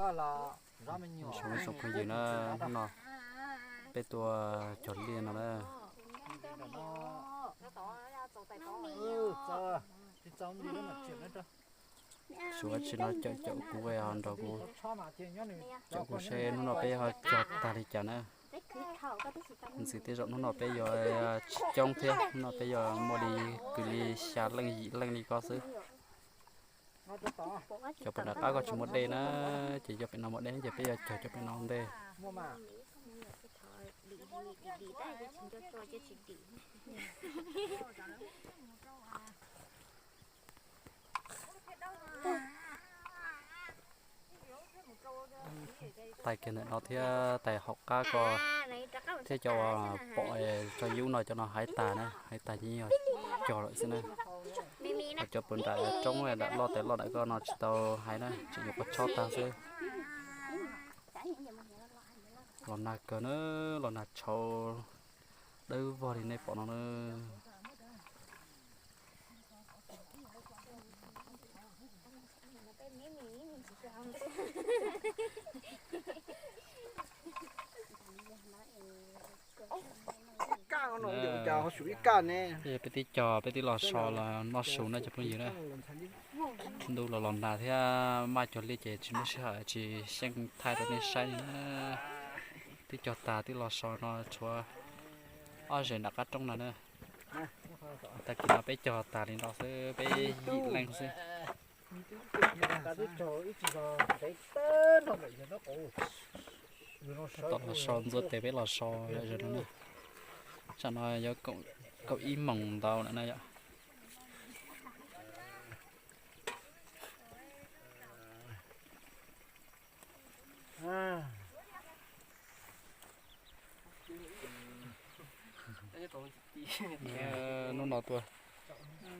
Tsoom phooj ywg na, hnub no peb tua cog liaj no na. Tsis ua tsi no caum caum kuv, nrog kuv caum kuv seb hnub no peb ho cog tag li cas na. Ntxiv tej zaum hnub no peb yuav tsis coob thiab, hnub no peb yuav muaj li kwv li xya leej yim leej li ko xwb. Cov puag nram qab ko tsis muaj dej na, ces cov pem no muaj dej ces peb yuav cog cov pem no ua ntej. Tais kiag ntawm no thiab tais hauv qab ko thiab cov uas pom tso yub no, cov no haiv tas na, haiv tas yeej yog cog lawm xwb na. Ho cov puag nram roob nram loj tais loj nram ko no tsis tau haiv na, tseem yuav kua tshob tag xwb. Los nag kawg na, los nag tshauv dawb vog li nej pom no na. Ib kaj no, cas ho xyuv ib kaj ne. Peb twb cog, peb twb los so los noj su na cov phooj ywg na. Ntuj los los nag thiab maj cog liaj ces tsis muaj sij hawm tsis xyeej thaij rau nej saib li na. Twb cog tag twb los so no tshuav ob zes nram qab roob no na. Tag kis no peb cog tag li no xwb, peb yim leej xwb. Tom los so ntxuav tes peb los so zom zaws no na. Tsam no yuav kaum ib moos ntau lawm na yom. Hnub no tuaj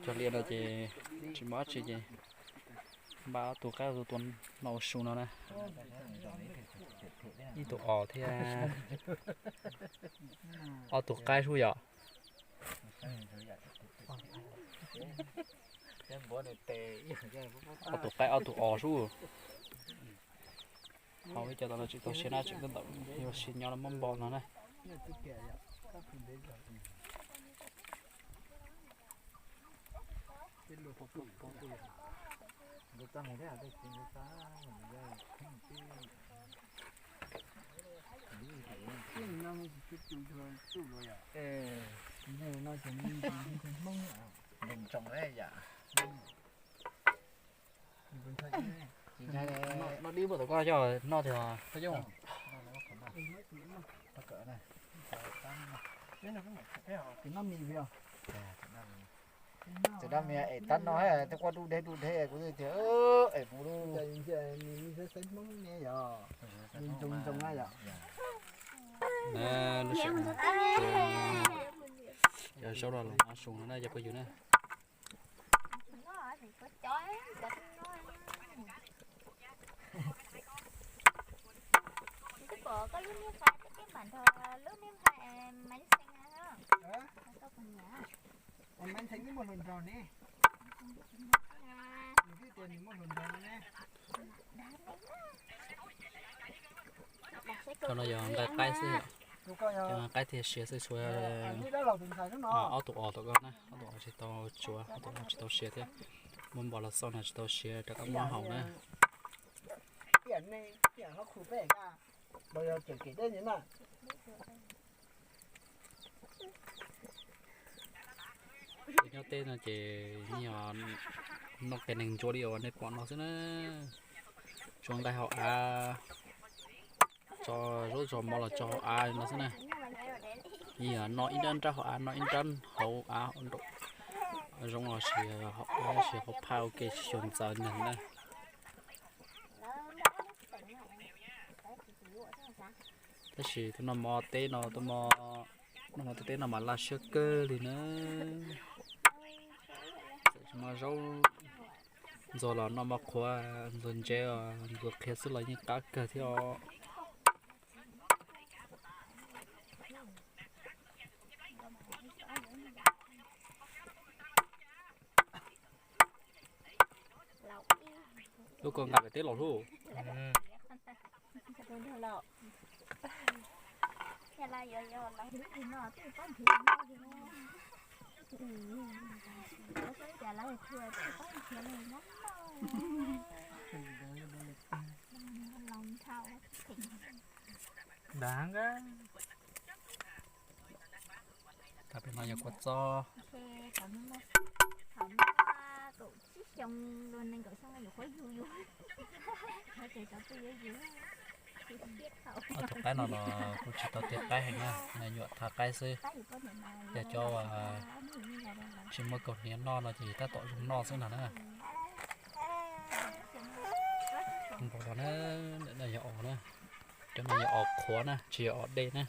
cog liaj no ces tsis muaj dab tsi ces npaj ob tug qaib tus tua noj ua su no na. Ib tug os thiab ob tug qaib sub yom. Ob tug qaib ob tug os sub. Hauv ib co tau no tsis tau siav na, tseem tab tom yuav siav nyob no muab npo no na. Noj dib muaj tom koj coj noj tiag Paj Yooj. Tus dab mis es tab no thiaj quaj dub deb dub deb kuv tias es mus lub. Cov zaub no los noj su no na cov phooj ywg na. Qhov no yog nqaij qaib xwb, nqaij tiag siav xwb, tshuav ob tug os tom ko na, ob tug os tsis tau tsuav, ob tug os tsis tau siav thiab. Muab npo los xauj no tsis tau siav rov qab muab haus na. Nyob teb no ces yeej yog noj qias neeg ntsuab li uas nej pom no xwb na. Tso nqaij hauv av, tso zaub tso mov los tso hauv av no xwb na. Yeej yog noj ib nrab nrab hauv av, noj ib nrab hauv av, zoo los sis hauv av sis hauv phaj ua ke tsis xyuas ntxaws neeg na. Tab sis tus noj mov teb no, tus noj mov teb no mas laj siab kawg li na. Txawm tsis muaj zaub ntxuag los noj mov qhuav ntxuag ntsev, ntxuag qhiav xwb los yeej qab kawg thiab os. Lub ko nqa pem teb los lub. Dag, tag pem no yog kua txob. Ob tug qaib no los kuj tsis tau tiav qaib heev na, nyuam tha qaib xwb. Yog cov tsis muaj kaus hniav noj no ces tab tom zoo noj xwb no na. Npaum no na, no yog os na, cov no yog os qhuav na, tsis yog os dej na.